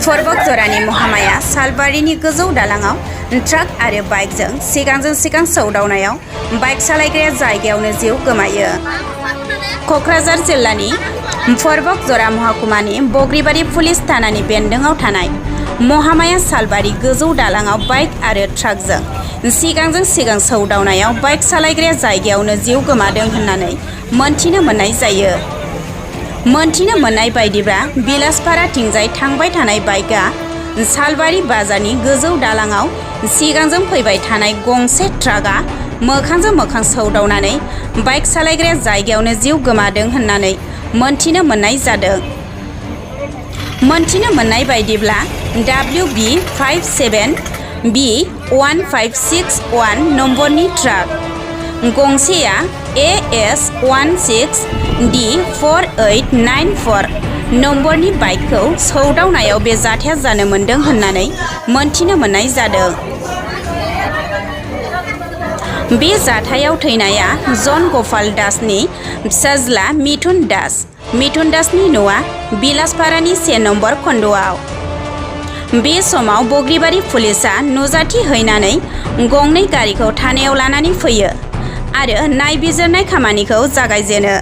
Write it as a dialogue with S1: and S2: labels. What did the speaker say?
S1: फरबक जरानि महामाया सालबारिनि गोजौ दालाङाव ट्राक आरो बाइकजों सिगांजों सिगां सौदावनायाव बाइक सालायग्राया जायगायावनो जिउ गोमायो। क'क्राझार जिल्लानि फरबक जरा महकुमानि बग्रिबारि पुलिस थानानि बेन्दोङाव थानाय महामाया सालबारि गोजौ दालाङाव बाइक आरो ट्राकजों सिगांजों सिगां सौदावनायाव बाइक सालायग्राया जायगायावनो जिउ गोमादों होननानै मोनथिनो मोननाय जायो। मोनथिनो मोननाय बायदिब्ला बिलासपाराथिंजाय थांबाय थानाय बाइकआ सालबारि बाजारनि गोजौ दालाङाव सिगांजों फैबाय थानाय गंसे ट्राकआ मोखांजों मोखां सौदावनानै बाइक सालायग्राया जायगायावनो जिउ गोमादों होननानै मोनथिनो मोननाय जादों। मोनथिनो मोननाय बायदिब्ला WB57B1561 नम्बरनि ट्राक गंसेया AS16D4894 नम्बरनि बाइकखौ सौदावनायाव बे जाथाया जानो मोन्दों होननानै मोनथिनो मोननाय जादों। बे जाथायाव थैनाया जन गपाल दासनि फिसाज्ला मिथुन दास। मिथुन दासनि न'आ बिलासपारानि 1 नम्बर खन्द'आव। बे समाव बग्रिबारि पुलिसा नुजाथि हैनानै गंनै गारिखौ थानायाव लानानै फैयो आरो नायबिजिरनाय खामानिखौ जागायजेनो।